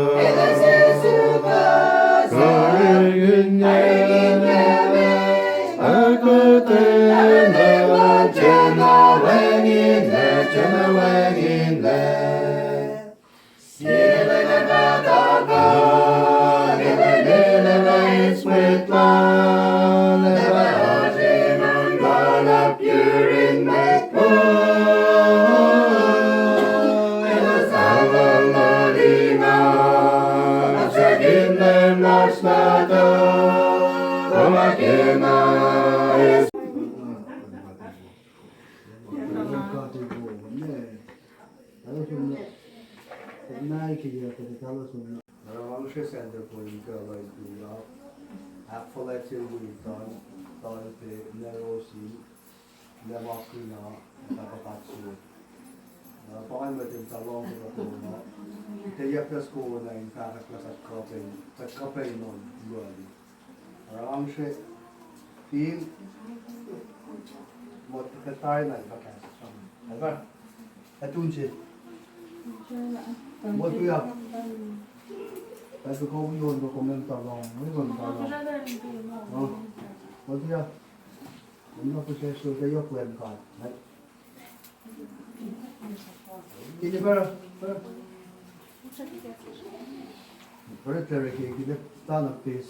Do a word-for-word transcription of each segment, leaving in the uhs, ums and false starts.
Elos sukohsohk karihngihnyuck, ahkuhtweyac nuh ke ma wacngihnlac, ma wacngihnlac. Sie lwen ah pahtok uh, ke lwen enenuh in eis mwet la Oruh luhngse Center for Legal Life Kuya, ahkfuhlwactye wi Don, Don Pe, Nerosi, Nemakina, Takapatsu. Na pa inge mwet in tuh lohng kuht kona, tuh yaktas kona in fahkwack lah kuht kuh pac, kuht kuh pac in on luhli. Oruh luhngse Phil, mot kuht tari na in fahkwack. Ever? Atun se. Mot uya. Pahpah, kom wi on, kom in tuh lohng, wi on tuh lohng. Oh, mot uya. Kom na pihsac so ke yohk Leum God. Kini pere, pere. Pere tere ke kini tana pis.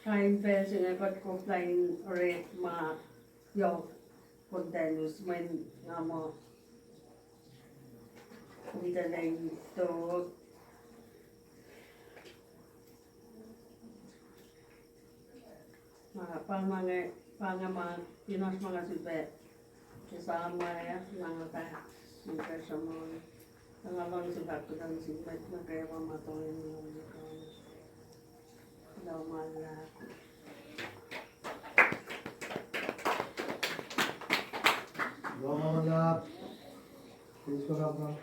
Kain pacl se inge kuht koflah in orekma yohk spontaneous mweyen nga muh kom tuh leng tok. Ma pa inge, pa inge ma, in oasr ma nga sulpac ke Samuel, na nga fah sulpac sruhmuhn. Na nga luhngse fahk kuhtuh nuh sin mwet nuh kwewa ma tongeni wi kuht. Kuloh ma luhlahp. Kuloh ma luhlahp. Please, kuloh ma luhlahp.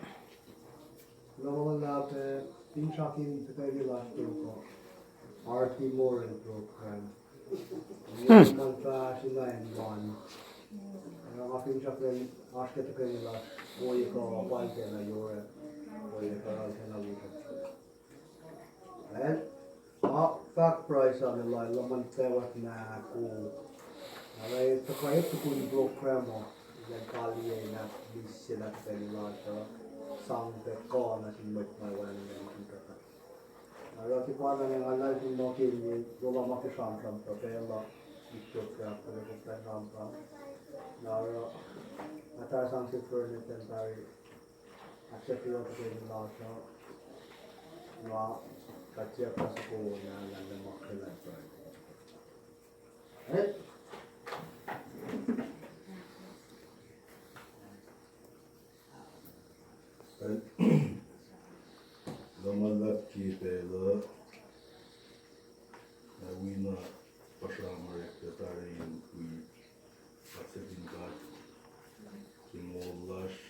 Kuloh ma luhlahp, eh, in srakin tuhtani lasr tok, R T Moran program. Nga fahsr in line one. Nga fin srapel oasr ke tuhkweni lasr, ohiyac kuh pal kena yore, ohiyac kuh kena wi. Ac, a, fahk price an elan luhman tawak na ko. Arlac tuhkuh tukun program uh, elan kaliyac na, mihs se na tuhkweni lasr uh, sang pac kuh nuh sin mwet ma wacngihn in kuhtuh. Oruh ke pa na nga na fin muh ke inge, yohrohl ma ke sramsram tuh pacl uh, ipyok ke ahkkolekta sramsram. Na oruh, nga tuh sang se furniture tari, ahksahfyelah tuhkweni lasr uh, na, kuht siyuck soko na, na, na ma ke lah. Eh? Luhman luhlahp ke pacl uh, na wi na puhsra ma orek tuh tari in wi kaksakihn God ke moul lasr,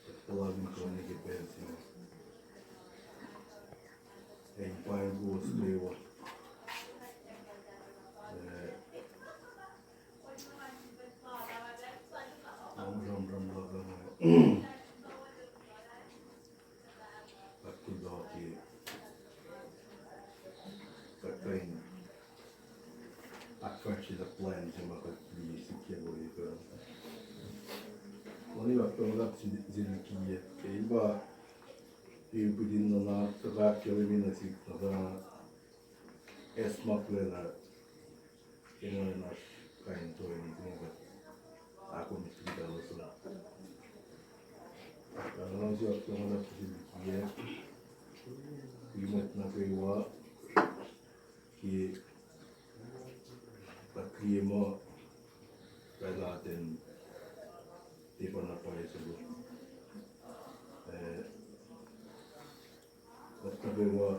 ac puhla in kuh nuh ke pacl se inge. Ac in paing kowos kwewa. Eh, nga sramsram luhk uh, kuht kuloh ke, kuht kuh in ahkfahsryelah plwacn se ma kuht liye sikyak ohiyac uh. Mani kuht tuhkuh luhlahp sel, sel kiyac. Ke el pa, el put in nuhnak tuhkuh ahkkahlwemye nuh sihk na, esamwack lwelah ke nga in oasr kain toeni se inge kuht ahkoo met liki pacl uh. Nga luhngse ahkkahlwemye sel kiyac, wi mwet nuh kwewa, ke kuht liye muh pacl uh ten tiac pacna pwacye soko. Eh, kuht nuh kwewa,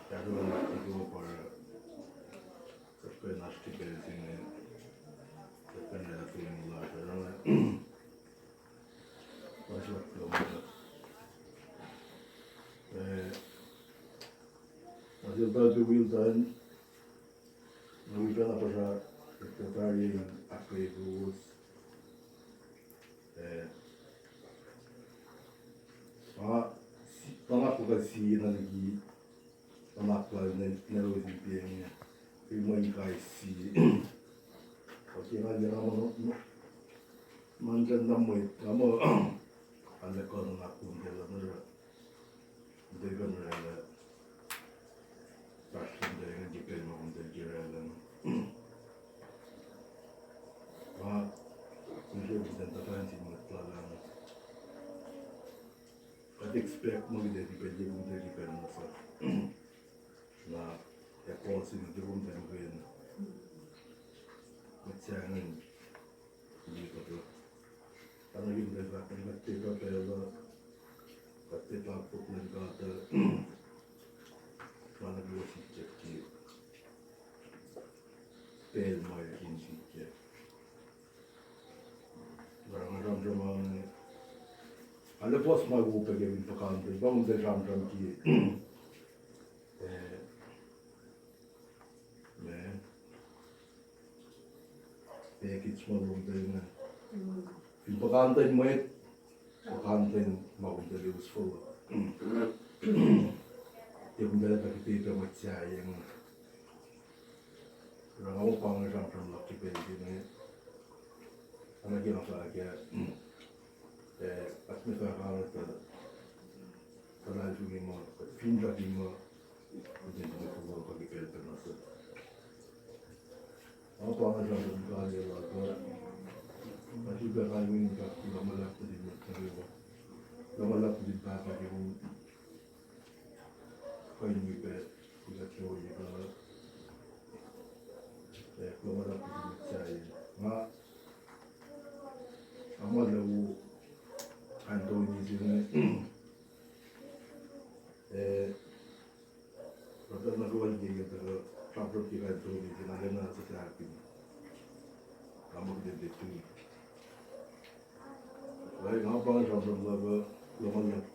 kahsruh luhn kuht nuh kwewa pa oruh kuht kuh in oasr ke pacl se inge, kuht kuh in lwelah toeni lasr uh, oruh nga, ma se kuht kuh muh, eh, ma sel pacl ke Wilton, na wi pacna puhsra, kuht tari in ahkkweye kowos. Eh, ma, si-, nuhnak luhk uh sie na liki nuhnak lal Nero Sipieng, eh, mwe in kais sie. Okay, nga, nga, ma, ma, na mwet, nga muh, arlac kuh nuhnak kom tela nuh ra. Kom tela kuh nuh ra lah, fahsr kom tela inge ke pacl ma kom tela ke oraclah. Ma, kom tela kom tela tuhpan sin mwet lal an. Kuht expect muh kuht ac tiac pacl ye kom tela ke pacl na sap. Na, ac puhs in ke kom tela muhkwena. Mwet sahngweng liye kuht uh. Oacna ke kom tela fahk, kuht tiac kuh pacl uh, kuht tiac fahk puk luhn God uh, ma nuh kwewa sikyak ke pacl ma el kihtin sikyak. Oruh nga sramsram inge, arlac puhs ma wo pac ke fin puhkantwen, pa kom tela sramsram ke, eh, ma, package ma lom tela inge. Fin puhkantwen mwet, puhkantwen ma kom tela useful. Tiac kom tela pac ke pac mwet sahyac inge. Oruh nga muh pa inge sramsram luhk ke pacl se inge. Oacna ke nga fahk ah, eh, kuht ma fahk ah, kuht kuh na luhlahlfongi muh, kuht finsrak muh, kuht in tiac fohlohk ke pacl pacna se. Nga pa inge sramsram kaliyac luhk uh, nga sifilpac kalweni fahk kuloh ma luhlahp nuh sin mwet nuh kwewa. Kuloh ma luhlahp nuh sin Pahpah ke moul, kuh in wi pac, kuht ke ohiyac uh, ac kuloh ma luhlahp nuh sin mwet sahyac. Nga, nga muh lah wo kain toeni se inge, eh, Brother nuh kwewa liye ke tuhkuh sramsram ke kain toeni se inge, arlacna suhsahkihn. Nga muh kuht in tiac tui. Nga pa inge sramsram luhk uh, kuloh ma luhlahp.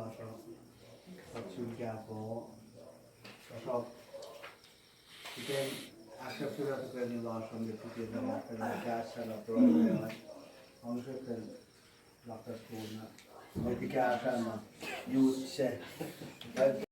Lasr uh, kuht sun kahto, lasr uh, kuht in ahksahfyelah tuhkweni lasr uh met liki na ahkkahlwemye kahs lal Brother Leon, luhngse kuht in lahkahs kona, met liki kahs lal na youth se.